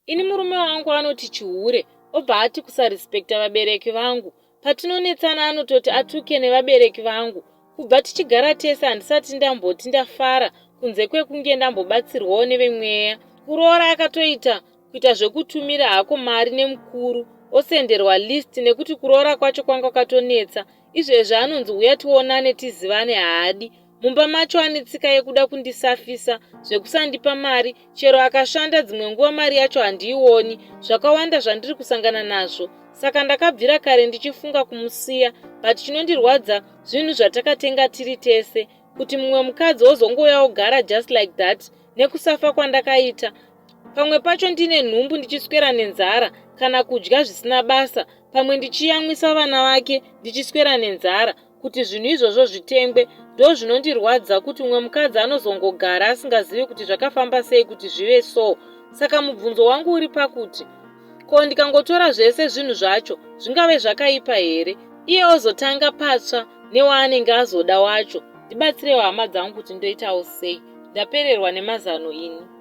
Ini murume wangu anoti chihure obva ati kusarespecta vabereki vangu. Patinonetsana anototi atuke nevabereki vangu. Kubva tichigara tese handisati ndamboti ndafara kunze kwekunge ndambobatsirwawo nevemweya. Kuroora akatoita kuita zvekutumira hako mari nemukuru osenderwa list nekuti kuroora kwacho kwanga kwatonetsa. Izvezvi anonzi huya tionane tizivane haadi. Mumba macho ane tsika yekuda kundisafisa zvekusandipa mari chero akashanda dzimwe nguva mari yacho handiioni. Zvakawanda zvandiri kusangana nazvo saka ndakabvira kare ndichifunga kumusiya but chinondirwadza zvinhu zvatakatenga tiri tese kuti mumwe mukadzi ozongouya ogara just like that nekusafa kwandakaita. Pamwe pacho ndine nhumbu ndichiswera nenzara kana kudya zvisina basa pamwe ndichiyamwisa vana vake ndichiswera nenzara kuti zvinhu izvozvo zvitengwe. Ndozvinondirwadza kuti umwe mukadzi anozongogara asingazivi kuti zvakafamba sei kuti zvive so. Saka mubvunzo wangu uri pakuti ko ndikangotora zvese zvinhu zvacho zvingave zvakaipa here? Iye ozotanga patsva newaanenge azoda wacho. Ndibatsirewo hama dzangu kuti ndoitawo sei. Ndapererwa nemazano ini.